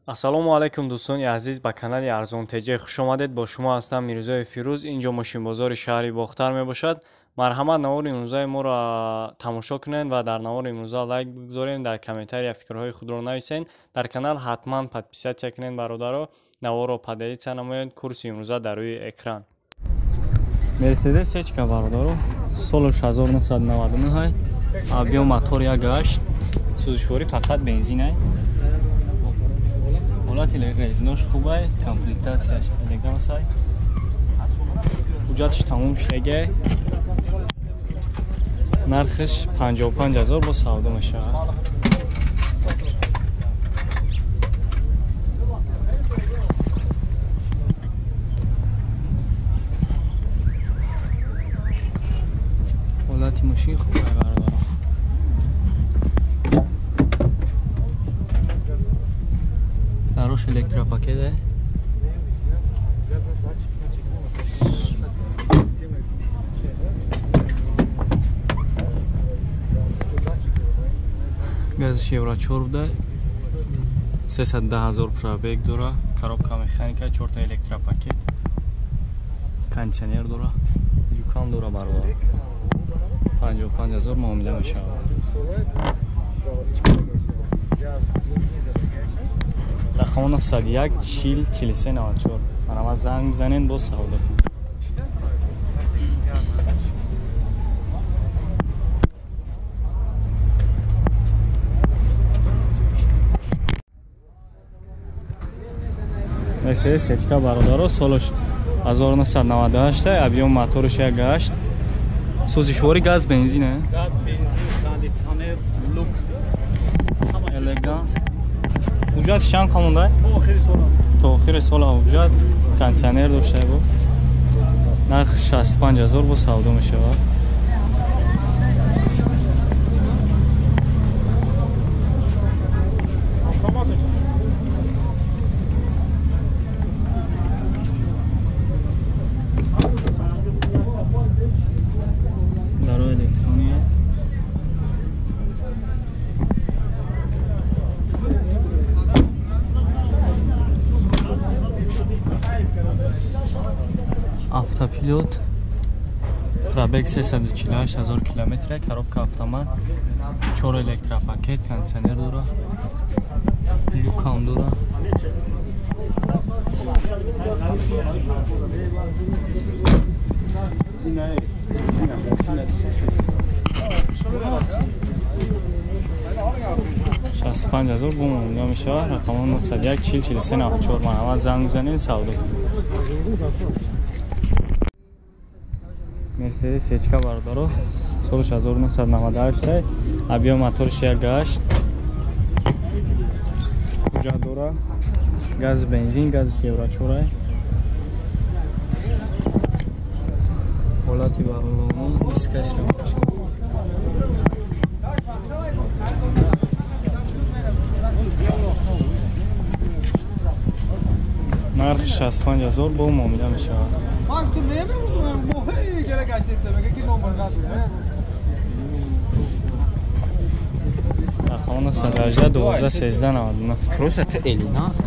Ассалому алайкум дӯстони азиз, ба канали Арзон ТЖ хуш омадед. Бо шумо ҳастам Мирзои Фирӯз. Инҷо мошинбозори шаҳри Бохтар мебошад. Марҳамат, навори имрӯзаи моро тамошо кунед ва дар навори имрӯза лайк бигзоред, дар комментария фикрҳои худро нависед. Дар канал ҳатман подписатсия кунед, бародаро, наворро поделитсия намоед. Курси имрӯза дар рӯи экран. Мерседес Сечка, бародаро, солаш 1999, объем мотор 1.8, сӯзишворӣ фақат бензин. Ҳолати резинош хубай, комплектатсияш элегансай, ҳуҷҷаташ тамом шудагай, нархаш 55 000 бо савдо мешавад. Ҳолати мошин хубай, бародаро. Дарош электропакет. Газиш евро 4 буда, 310 000 пробег дора, коробка механика, 4 та электропакет, кондиционер дора, люкам дора, бародаро. 55 000 муомила мешавад. Рақам 901 40 43 94. Марҳамат, занг бизанед, боз савдо. Мерседес Сечка, бародаро, солаш 1998, объем мотораш 1.8, сӯзишворӣ газ бензин. Газ бензин, кондиционер, люк, элеганс. Ҳуҷҷат чанд қамонда? То охири сол. То охири сол ҳуҷҷат, кондиционер дошта бо. Нарх 65 000 бо савдо мешавад. Дарои электрония. Автопилот, пробег 348 000 километр, коробка автомат, 4 электропакет, кондиционер дора, люкам дора. Шасту панҷ ҳазор бо муомила мешавад. Рақам 901 40 43 94. Марҳамат, занг бизанед, савдо. Мерседес Сечка, бародаро, солаш 1998, объем мотораш 1.8, ҳуҷҷат дора, газ бензин, газ евро 4. Ҳолати бародарон, дискаш. Нарх 65 000 бо муомила мешавад. Рақам 918 12 13 99. Просто ты элеганс.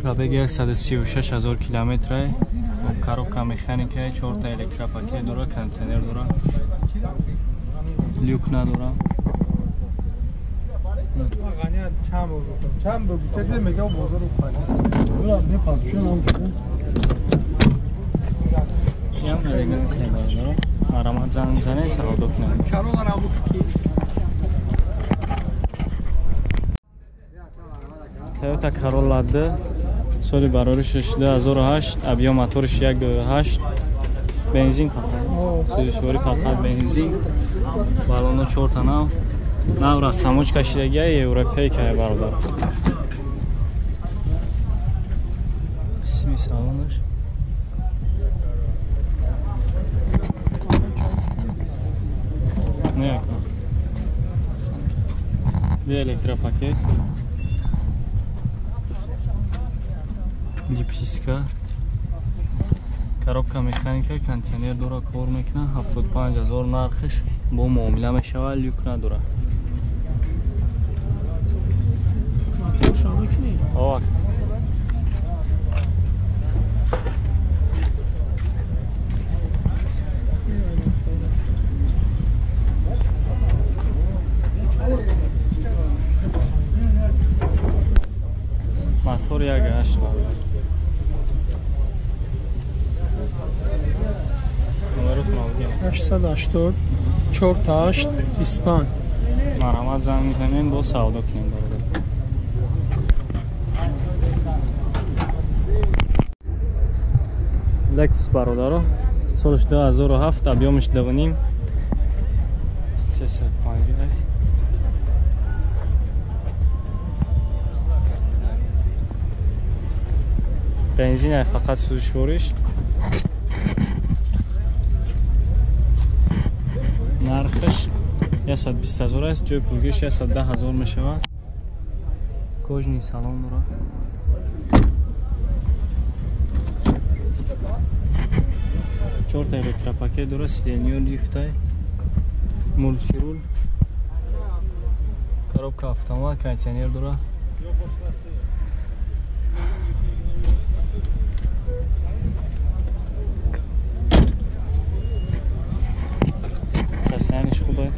Пробег 136 000 километр, коробка механика, 4 та электропакет дора, кондиционер дора, люк надора. Чанд бо касе мега бозору панис. Ям элеганс бародаро. Марҳамат, занг бизанед, савдо кунед. Toyota Corolla D, соли бароришаш 2008, объем мотораш 1.8, бензин фақат, сӯзишворӣ фақат бензин, баллоно 4 та нав, навра самоч кашидагия, европейка, бародар. Қисми салонаш. Не, ди электропакет, гиписка, Коробка механика, кондиционер дора, кор мекунад. 75 000 нархш, бо муомила мешавад, люк надора. Моторшо мекунӣ? О. Мотор 1,8. Номеротон бигем. 880 48 25. Марҳамат, занг мезанем, бо савдо кунем, бародар. Лексус, бародаро, солаш 2007, объёмаш 2,5, 350. Бензин фақат сӯзишвориш. Нархаш 120 ҳазор аст, ҷои пулгириш 110 ҳазор мешавад. Кожаный салон дорад. Чорта электропакет дорад, сиденьё лифтай, мультируль, коробка автомат, кондиционер дорад. Состояниеш хубе.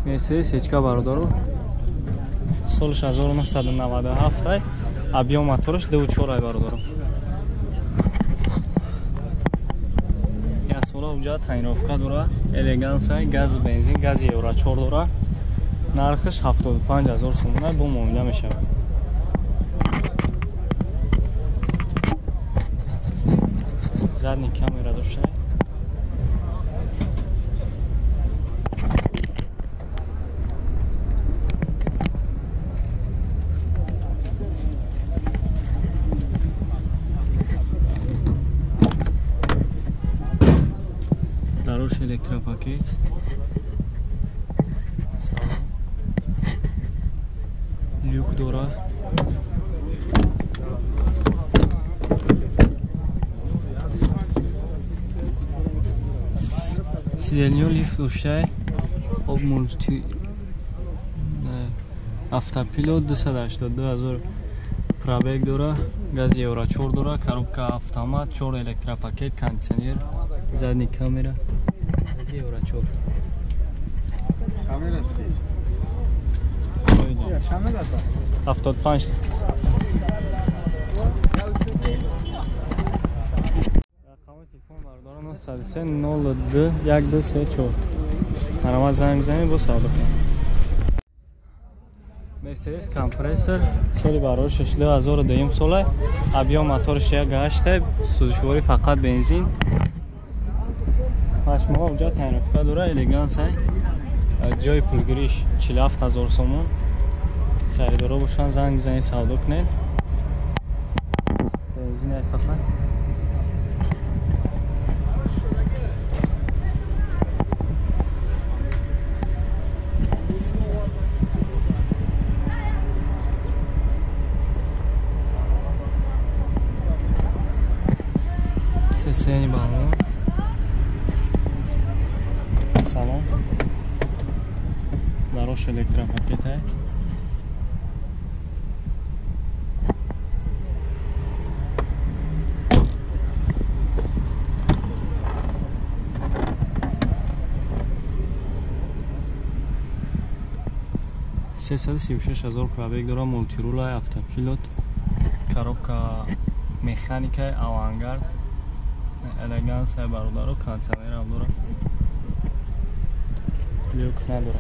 Мерседес ҳечка, бародаро, солш 1997, объём мотораш 2,4 ай, бародаро. Як сола уҷа тонировка дора, элегансай, гази бензин, гази евро 4 дора. Нархаш 75 ҳазор сомона, бо муомила мешавад. Задний камера дошта. Дарош электропакет. Салон. Люк дора. Сиденьё лифт доштай. Об мулти автопилот, 282 ҳазор пробег дора, гази евро 4 дора, коробка автомат, 4 электропакет, кондиционер, задний камера, гази евро 4. Камера чист? 75. Рақами телефон, бародарон, 903 02 1234. Марҳамат, занг бизанед, бо савдо кунем. Мерседес компрессор, соли бароришаш 2002 сола, объём мотораш 1,8, сӯзишворӣ фақат бензин. 8 моҳ уҷа тонировка дора, элегансай. Ҷои пулгириш 47 ҳазор сомон. Харидоро бошанд, занг бизанед, савдо кунед. Бензинай фақат. Сесени балон. Салон. Дарош электропакетай. 336 ҳазор пробег дора, мультирула, автопилот, коробка механика, авангард, элегансай, бародаро, кондиционерам дора, люк надора.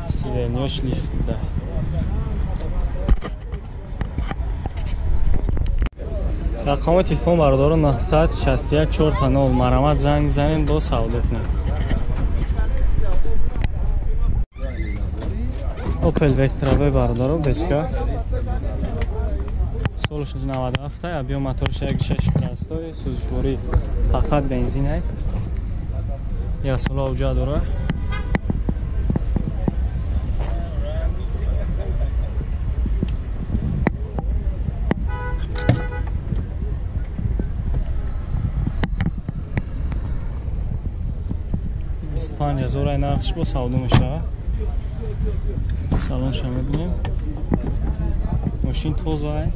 Сиденьёш лифт да. Рақами телефон, бародаро, 961 4 0. Марҳамат, занг бизанед, бо савдо кунед. Opel Vectra B бародаро бечка. Солш 97, объем моторш 1.6 простой, сӯзишворӣ фақат бензин. Я сола уҷа дора. Бист панҷ ҳазор ай нархш бо савдо мешавад. Салонша мебинем. Мошин тоза ай.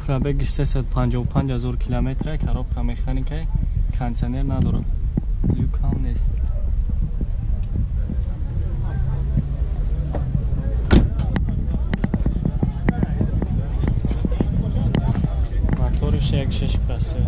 Пробегиш 355 ҳазор километр, коробка механика, кондиционер надорад. Люк ҳам нест. Моториш 1.6 простой.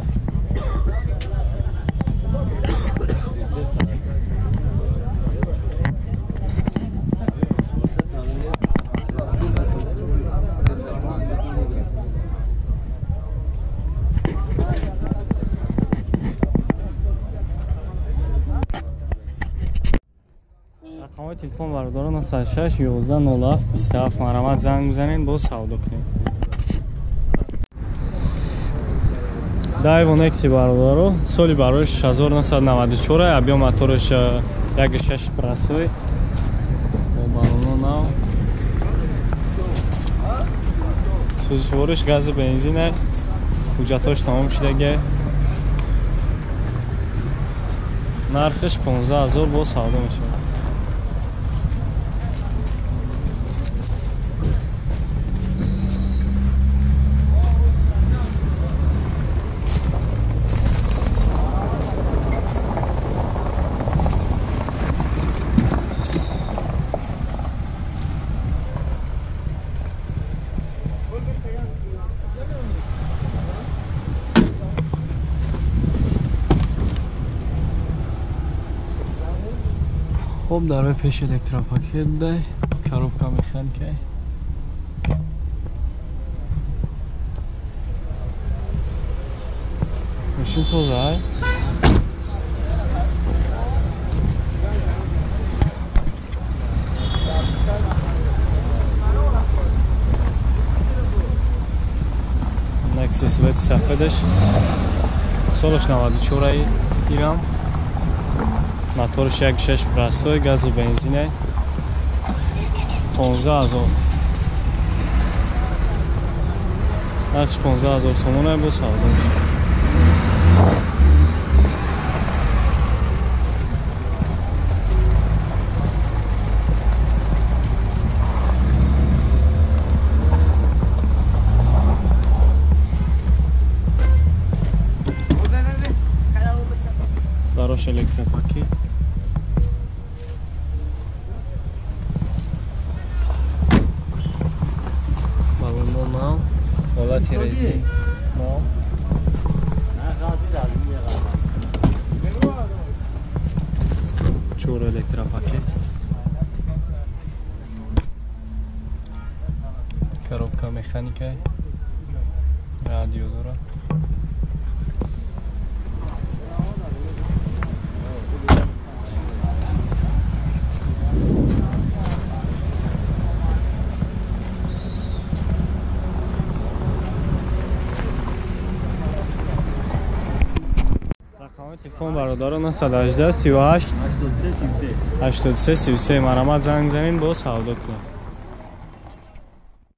Рақамҳои телефон бародарон 96 11 07 27 марҳамат занг бизанед, боз савдо кунем. Daewoo Nexia бародаро, соли барош 1994, объем мотораш 1.6 простой. Бо баллоно нав. Сӯзишвориш гази бензин, ҳуҷҷатҳош тамом шудаги. Нархиш 15 ҳазор боз савдо мешавад. Хоб дарои пеши электропакет будай, коробка механика. Мошин тоза ай. Nexia свети сафедаш. Солаш 94 ай ирам. Моторш 1.6 простой, газу бензин, 15 ҳазор. Нархш 15 ҳазор сомон бо савдо мешавад. Дарош электропакет. Баллоно нав, ҳолати резин нав. Чор электропакет. Коробка механика, радио дорад. Телефон бародарон 918 38 83 33 марҳамат занг бизанед, боз савдо кунем.